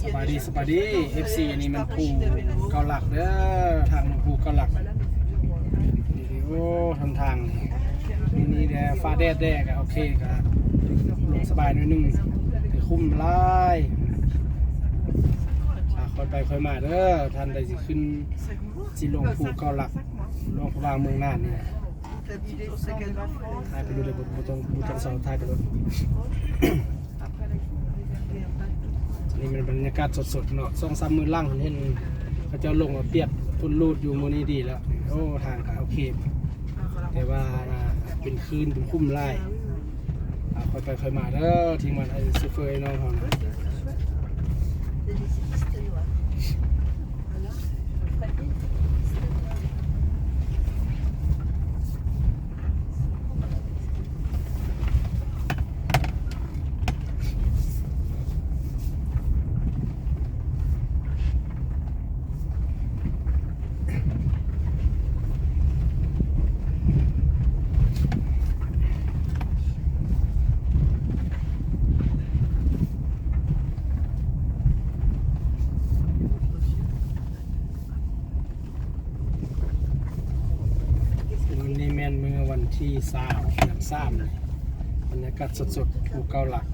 ສະບາຍດີ ສະບາຍດີ ເອັຟຊີ ອັນນີ້ແມ່ນພູເກົ້າຫຼັກເດີ ທາງລົງພູເກົ້າຫຼັກ. ໂອ້ ທາງທາງນີ້ ມື້ນີ້ແດ່ ຟ້າແດດແດ່ ກະໂອເຄ ກະລົງສະບາຍໜ້ອຍໜຶ່ງ ແຕ່ຄຸ້ມຫຼາຍ. ອ່າ ຄ່ອຍໄປຄ່ອຍມາເດີ ທ່ານໃດຊິຂຶ້ນ ຊິລົງພູເກົ້າຫຼັກ ຫຼວງພະບາງເມືອງນ່ານນີ້. ຖ່າຍໄປໂລດເດີ ບໍ່ ບໍ່ຕ້ອງ ບໍ່ຕ້ອງເຊົາ ຖ່າຍໄປໂລດ. ນີ້ແມ່ນບັນຍາກາດສົດໆເນາະ ສອງສາມມື້ຫຼັງເຫັນເຂົາເຈົ້າລົງມາປຽກຝົນຫຼູດຢູ່ ມື້ນີ້ດີແລ້ວ. ໂອ້ ທາງກະໂອເຄ ແຕ່ວ່າເປັນຄື້ນ ເປັນຂຸມຫຼາຍ. ອ່າ ຄ່ອຍໄປຄ່ອຍມາເດີ ທີມງານ ໄອ້ໂຊເຟີ ໄອ້ນ້ອງເຮົານະ. ມື້ນີ້ແມ່ນມື້ວັນທີຊາວ ເດືອນສາມ ບັນຍາກາດສົດໆ ພູເກົ້າຫຼັກ.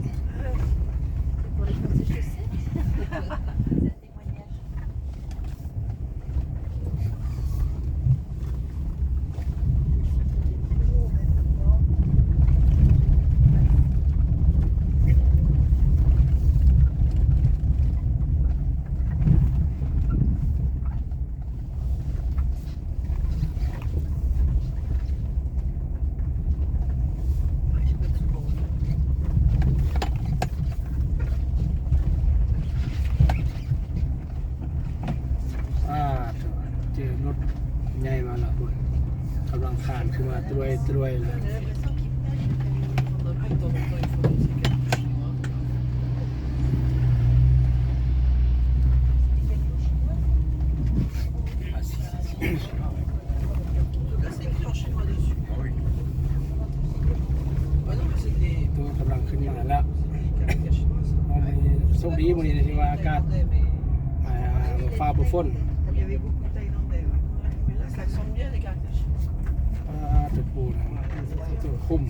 ອ່າ ເຈີລົດໃຫຍ່ມາແລ້ວພຸ້ນ ກຳລັງຄານຂຶ້ນມາຕຣວຍໆເລີຍ. ໂຕກຳລັງຂຶ້ນມາແລ້ວ. ໂຊກດີມື້ນີ້ທີ່ວ່າອາກາດ ອ່າ ຟ້າບໍ່ຝົນ. ອ່າ ຕົວປູນ ຕົວຄຸ້ມ.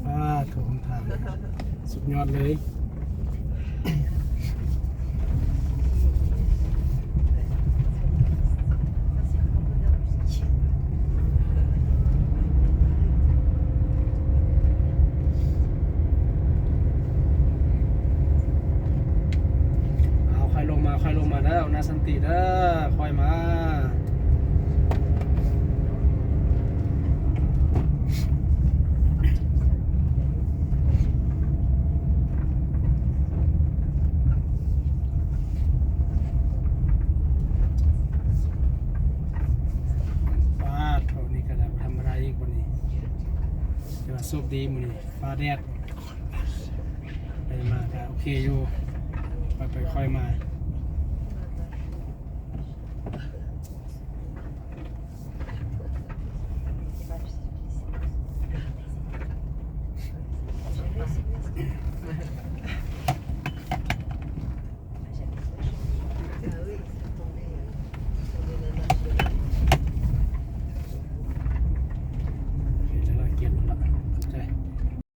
ອ່າ ໂຖ ທາງສຸດຍອດເລີຍ. ເອົາ ຄ່ອຍລົງມາ ຄ່ອຍລົງມາເດີ ນາສັນຕິເດີ ຄ່ອຍມາ. ປາດໂທ ນີ້ກະໄດ້ບໍ່ທຳມະດາອີກບັດນີ້ ແຕ່ວ່າໂຊກດີມື້ນີ້ຟ້າແດດ ໄປມາກະໂອເຄຢູ່ ຄ່ອຍໄປຄ່ອຍມາ.